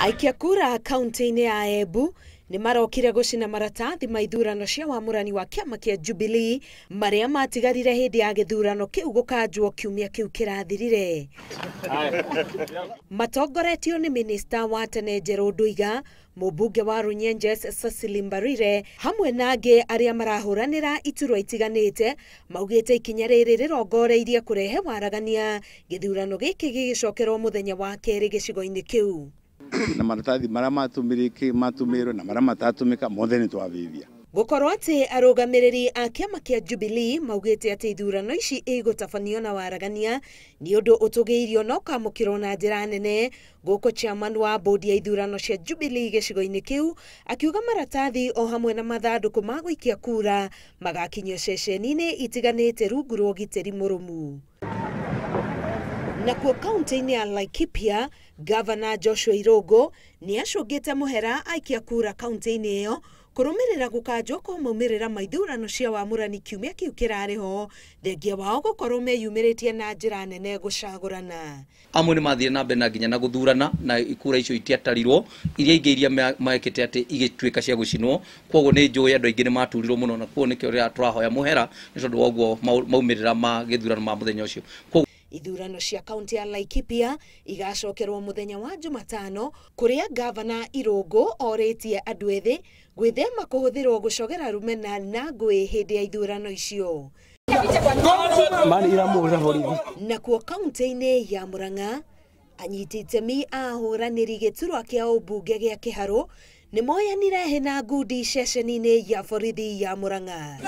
Aikia kura kaunti-inĩ ya Embu nĩ marokire gũcina maratathi ma ithurano cia wamũrani wa kĩama kĩa Jubilee marĩa matigarire hĩndĩ ya gĩthurano kĩu gũkanjwo kiumia kĩu kĩrathirire. Matongoretio nĩ minista wa tene Njerũ Ndũiga, mũmbunge wa Runyenjes Cecily Mbarire hamwe na angĩ arĩa marahũranĩra iturwa itiganĩte maugĩte ikinya rĩrĩ rĩrongoreirie kũrehe waragania gĩthurano gĩkĩ gĩgĩcokerwo mũthenya wa kerĩ gĩcigo-inĩ kĩu. Na maratathi marĩa matũmĩrĩke matũmĩrwo na marĩa matatũmĩka mothe nĩ twavivia. Gũkorwo atĩ arũgamĩrĩri a kĩama kĩa Jubilee maugĩte atĩ ithurano ici igũtabanio na waragania nĩ ũndũ ũtũgĩirio na ũkamũkĩrwo na njĩra nene. Gũkũ chairman wa bodi ya ithurano cia Jubilee gĩcigo-inĩ kĩu akiuga maratathi o hamwe na mathandũkũ ma gũikia kura magakinyio ceceni-inĩ itiganĩte rungu rwa ũgitĩri mũrũmu. Nakuo kaunti-inĩ ya Laikipia, Gavana Joshua Irũngũ nĩ acũngĩte mũhera aikia kura kaunti-inĩ ĩyo kũrũmĩrĩra gũkanjwo kwa maumĩrĩra ma ithurano cia wamũrani kiumia kĩu kĩrarĩ ho, thengia wao gũkorwo meyumĩrĩtie na njĩra nene gũcagũrana. Amwe nĩ mathire na mbere na nginya na gũthurana na ikura icio itiatarirwo, iria ingĩ iria mekĩte atĩ igĩtuĩka cia gũcinwo. Kwoguo nĩ njũĩ andũ aingĩ nĩ maturirwo mũno, na kwoguo nĩkĩo rĩrĩa tũrahoya mũhera nĩ tondũ wa ũguo maumĩrĩra ma gĩthurano ma mũthenya ũcio. Ithurano cia kaunti ya Laikipia igacokerwo mũthenya wa Jumatano kũrĩa Gavana Irũngũ orĩtie andũ ethĩ gwĩthema kũhũthĩrwo gũcogera rũmena na ngũĩ hĩndĩ ya ithurano icio. Nakuo kaunti-inĩ ya Murang'a, anyiti itemi a ahũranĩri gĩturwa kĩa ũmbunge gĩa Kĩharũ nĩ moyanire hĩ na ngundi ceceni-inĩ ya borithi ya Murang'a.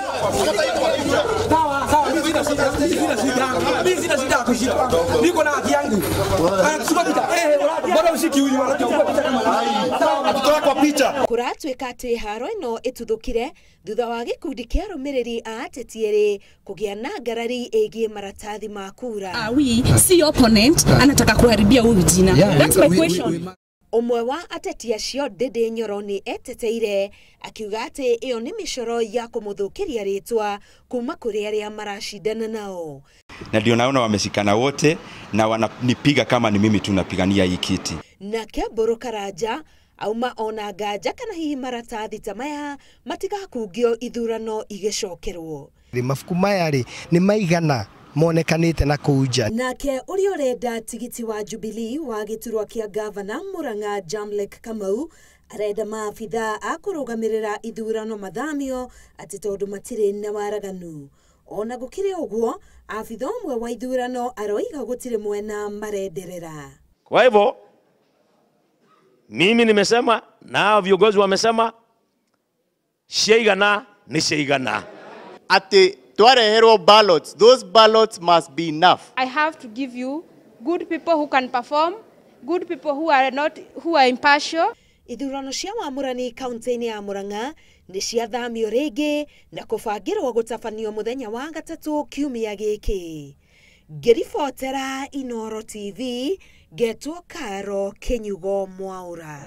Kũratuĩka atĩ haro ĩno ĩtuthũkire thutha wa gĩkundi kĩa arũmĩrĩri a ateti erĩ kũgĩa na ngarari ĩgiĩ maratathi ma kura. We si opponent anataka kuharibia huyu jina. That's my question. Ũmwe wa ateti acio Ndĩndĩ Nyoro nĩ eteteire akiuga atĩ ĩyo nĩ mĩcoro ya kũmũthũkĩria rĩtwa kuma kũrĩ arĩa maracindana nao. Na ndio naona wameshikana wote na wananipiga kama ni mimi tunapigania hii kiti. Nake Mbũrũ Karanja auma ona nganja kana hihi maratathi ta maya matigakungio ithurano igĩcokerwo. Mabuku maya rĩ nĩ maigana monekanĩte na kũu nja. Nake ũrĩa ũrenda tigiti wa Jubilee wa gĩturwa kĩa gavana Murang'a Jamlek Kamau arenda maabithaa a kũrũgamĩrĩra ithurano mathamio atĩ tondũ matirĩ na waraganu. Ona gũkĩrĩ ũguo, abithaa ũmwe wa ithurano aroiga gũtirĩ mwena marenderera. Kwa hivyo mimi nimesema na viongozi wamesema ciaigana ni ciaigana. Ati twareherwo ballots, those ballots must be enough. I have to give you good people who can perform, good people who are not, who are impartial. Ithurano cia wamũrani kaunti-inĩ ya Murang'a nĩ ciathamio rĩngĩ na kũbangĩrwo gũtabanio mũthenya wa gatatũ kiumia gĩkĩ. Ngĩribotera Inooro TV, ngetwo Karo Kĩnyugo Mwaũra.